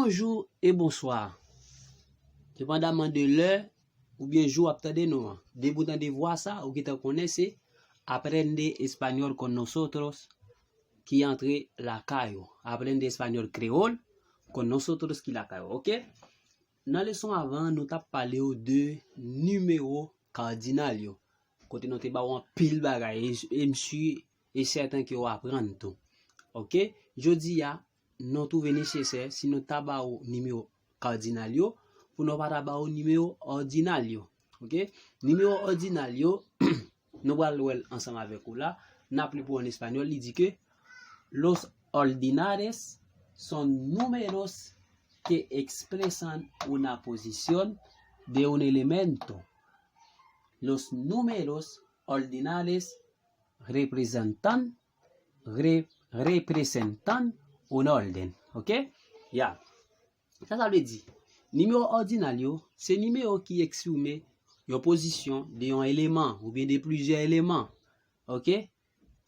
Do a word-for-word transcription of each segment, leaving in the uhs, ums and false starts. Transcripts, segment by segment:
Bonjou e bonswa. Depandaman de lè oubyen jou w ap tande nou an. Depi w tande vwa sa, ou gentan konnen se Aprende Español con Nosotros ki antre lakay ou. Aprende Español Creole con Nosotros ki lakay ou, oke? Nan leson avan, nou t ap pale w de nimewo kadinal yo. Kote nou te ba w anpil bagay, e, e m si e sèten ke w aprann tou. Oke? Jodi a, nou twouve nesesè, si nou ta ba w nimewo kadinal yo, pou nou pa ta ba w nimewo òdinal yo. Oke? Nimewo òdinal yo, nou pral wè l ansanm avèk ou la. N ap li pou an espanyòl, li di ke los ordinales son números que expresan una posición de un elemento. Los números ordinales representan, re, representan un orden. Oke? Ya. Sa sa vle di? Nimewo òdinal yo, se nimewo ki eksprime yon pozisyon de yon eleman oubyen de plizyè eleman. Oke?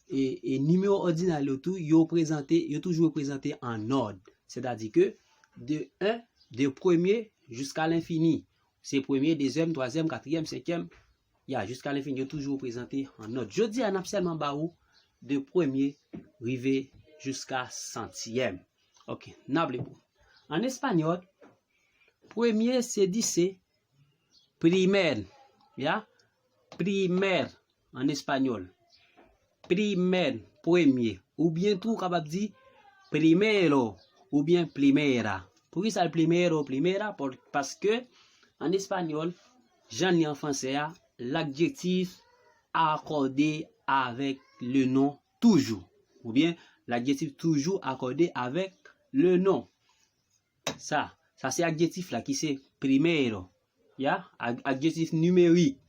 E, e nimewo òdinal yo tou, yo prezante, yo toujou prezante an òd. Sètadi ke de en, de premye jiska lenfini. Se premye, dezyèm, twazyèm, katriyèm, senkyèm, ya, jiska lenfini, yo toujou prezante an òd. Jodi a, n ap sèlman ba ou de premye rive jiska santyèm. Oke, n ap li pou. An espanyòl, premye se di se primer, ya, primer an espanyòl. Primer, premye. Oubyen tou, ou kapab di primero, oubyen primera. Poukisa l primero, primera? Paske an espanyòl, jan l ye an fransè a, ladjektif akòde avèk le non toujou. Oubyen, ladjektif toujou akòde avèk le non. Sa, sa se adjektif la ki se primero. Ya, ad, adjektif nimerik.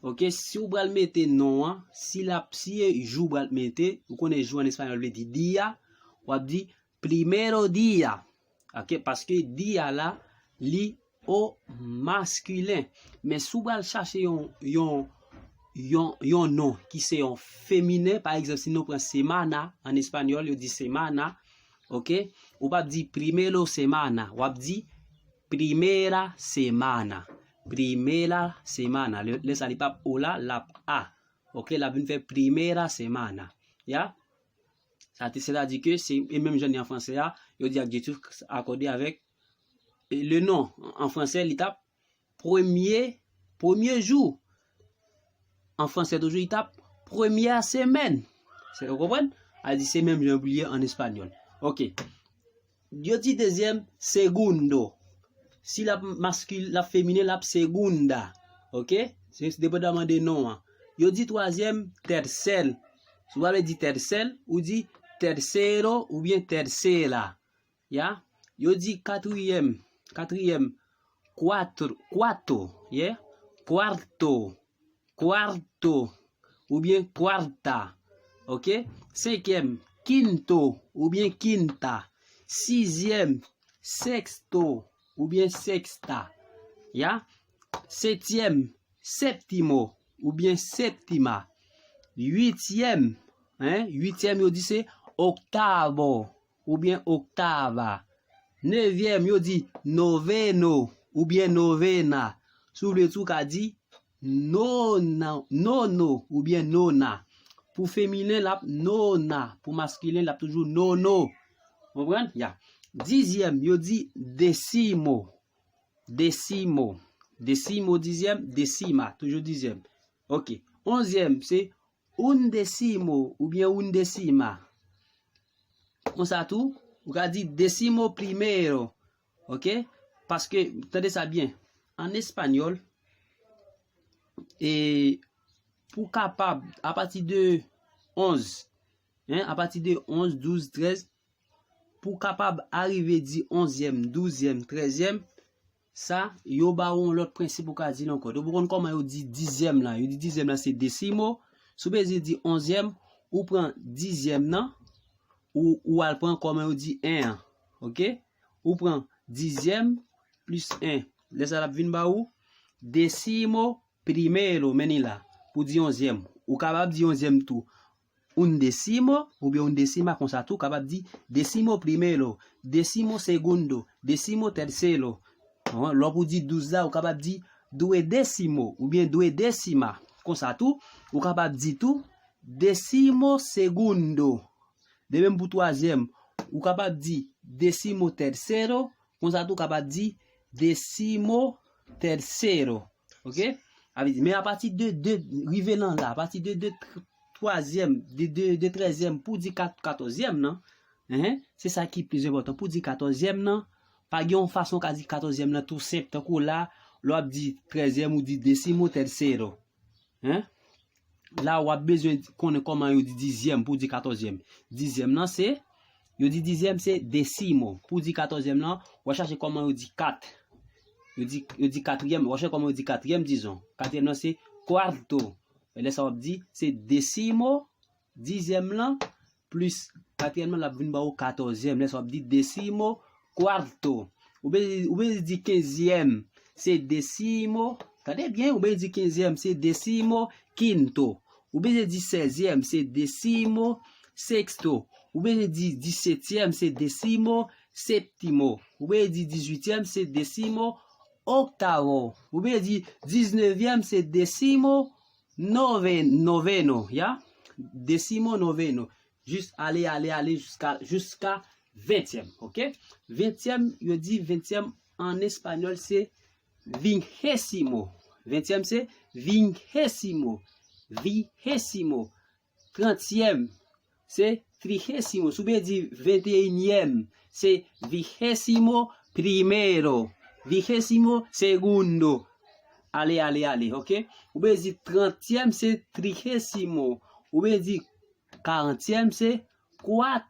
Oke, si w pral mete non an, si l ap, si e jou w pral mete, ou konnen jou an espanyòl vle di dia, w ap di primero día. Oke, paske día la, li o maskilen. Men si w pral chache yon, yon, yon, yon non ki se yon feminen, pa egzanp, si nou pran semana, an espanyòl, yo di semana, oke? Ou p ap di primero semana, w ap di primera semana. Primera semana. Lè, lè sa li p ap o la, l ap a. Oke, l ap vin fè primera semana. Ya? Sa te, sètadi ke se, e menm jan li an fransè a, yo di adjektif akòde avèk, e, le non. An fransè, li t ap premye, premye jou. An fransè toujou, li t ap premyè semèn. Se, ou konprann? A di se menm jan pou l ye an espanyòl. Oke. Yo di dezyèm, segundo. Si l ap maskil, l ap feminen, l ap segunda. Oke? Se depandaman de non an. Yo di twazyèm, tercer. Si w vle di tercer, ou di tercero oubyen tercera. Ya? Yo di katriyèm, katriyèm, cuatro, cuarto, yeah? Cuarto, cuarto, oubyen cuarta. Oke? Senkyèm, quinto, oubyen quinta. Sizyèm, sexto, oubyen sexta. Ya? Setyèm, séptimo, oubyen séptima. Uityèm, en, uityèm, yo di se octavo, oubyen octava. Nevyèm, yo di noveno, oubyen novena. Si w vle tou, w ka di nona, nono, oubyen nona. Pou feminen, l ap nona. Pou maskilen, l ap toujou nono. Konprann? Ya. Dizyèm, yo di décimo. Décimo. Décimo, dizyèm, décima, toujou dizyèm. Oke. Onzyèm, se undécimo oubyen undécima. Konsa tou, ou ka di décimo primero. Oke? Paske, tande sa byen, an espanyòl, e pou kapab, apati de onz, en, apati de onz, douz, trèz, pou kapab arive di onzyèm, douzyèm, trèzyèm, sa, yo ba ou yon lòt prensip ou ka di l ankò. Ou konn kòman yo di dizyèm la? Yo di dizyèm la se décimo. Si w bezwen di onzyèm, ou pran dizyèm nan, ou, ou al pran kòman yo di en an. Oke? Ou pran dizyèm plis en. Lè sa l ap vin ba ou décimo primero, men li la, pou di onzyèm. Ou kapab di onzyèm tou. un décimo, oubyen un décima, konsa tou, ou kapab di décimo primero, décimo segundo, décimo tercero. Lè w pou di douz la, ou kapab di duodécimo, oubyen duodécima. Konsa tou, ou kapab di tou décimo segundo. De menm pou twazyèm, ou kapab di décimo tercero, konsa tou, ou kapab di décimo tercero. Ok? Sa vle di, men apati de, de, rive nan la, apati de, de, twazyèm, de, de, de trèzyèm pou di kat-, katòzyèm nan, hein, se sa ki plis enpòtan. Pou di katòzyèm nan, pa gen yon fason w ka di katòzyèm nan tou senp, tankou la, lè w ap di trèzyèm, ou di décimo tercero. Hein? La, w ap bezwen konnen kòman yo di dizyèm pou di katòzyèm. Dizyèm nan, se, yo di dizyèm, se décimo. Pou di katòzyèm nan, w a chache kòman yo di kat. Yo di, yo di katriyèm, w a chache kòman yo di katriyèm, dizon. Katriyèm nan, se cuarto. E lè sa w ap di, se décimo, dizyèm lan, plis katriyèm lan, l ap vin ba ou katòzyèm. Lè sa w ap di décimo cuarto. Ou bezwen, ou bezwen di kenzyèm, se décimo. Tande byen, ou bezwen di kenzyèm, se décimo quinto. Ou bezwen di sèzyèm, se décimo sexto. Ou bezwen di disetyèm, se décimo séptimo. Ou bezwen di dizuityèm, se décimo octavo. Ou bezwen di diznevyèm, se décimo noven-, noveno, ya? Décimo noveno. Jis ale, ale, ale jiska, jiska ventyèm, ok? Ventyèm, yo di ventyèm an espanyòl se vingésimo. Ventyèm se vingésimo. Vingésimo. Trantyèm, se trigésimo. Si w bezwen di venteyinyèm, se vigésimo primero. Vigésimo segundo. Ale, ale, ale, ok? Ou bezwen di trantyèm, se trigésimo. Ou bezwen di karantyèm, se kwa-,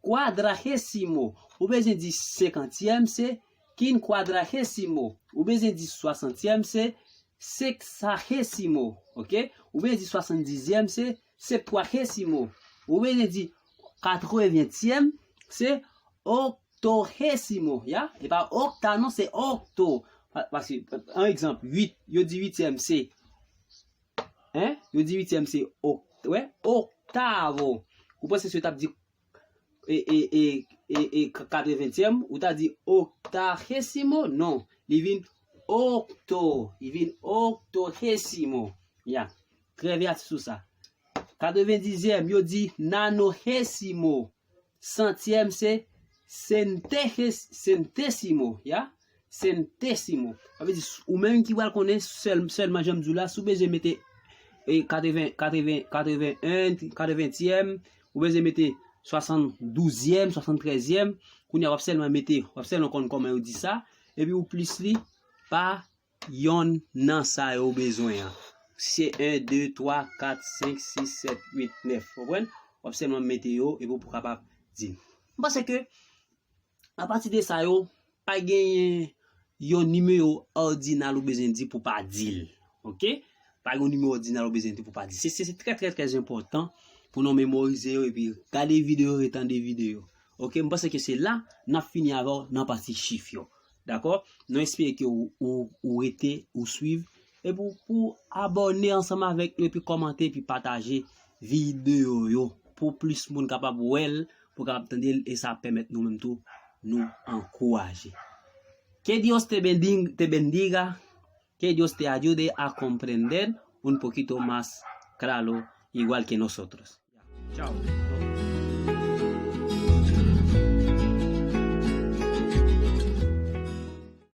cuadragésimo. Ou bezwen di senkantyèm, se quincuadragésimo. Ou bezwen di swasantyèm, se sexagésimo. Ok? Ou bezwen di swasanndizyèm, se septuagésimo. Ou bezwen di katreventyèm, se octogésimo. Ya? E pa octa, non, se octo. Pa-, paske, an egzanp, uit, yo di uityèm, se, hein? Yo di uityèm, se oct-, wè, octavo. Ou panse si yo t ap di e, e, e, e, e k-, katreventyèm, ou ta di octagésimo? Non, li vin octo, li vin octogésimo. Ya, trè veyatif sou sa. Katrevendizyèm, yo di nanogésimo. Santyèm, se centégés-, centésimo, ya? Centésimo. Sa vle di, ou menm ki pral konnen sèl-, sèlman jan m di w la, si w bezwen mete, e, katreven, katreven, katreven en, katreventyèm, ou bezwen mete swasanndouzèm, swasanntrèzyèm, kounye a w ap sèlman mete, w ap sèlman konn kòman yo di sa, epi ou plis li pa yonn nan sa yo bezwen an. Si se en, de, twa, kat, senk, sis, sèt, uit, nèf, konprann? W ap sèlman mete yo, epi w pou kapab di. M panse ke apati de sa yo, pa genyen yon nimewo òdinal ou bezwen di pou pa di l. Ok? Pa gen yon nimewo òdinal ou bezwen di pou pa di. Se, se, se trè, trè, trè enpòtan pou nou memorize yo epi gade videyo, retande videyo. Ok? M panse ke se la n ap fini avè w nan pati chif yo. Dakò? Nou espere ke ou, ou, ou rete, ou swiv. Epi pou, pou abòne ansanm avèk nou, epi kòmante, epi pataje videyo yo pou plis moun kapab wè l, pou kapab tande l, e sa ap pèmèt nou menm tou, nou ankouraje. Que Dios te bendi-, te bendiga, que Dios te ayude a comprender un poquito más claro, igual que nosotros. Chao.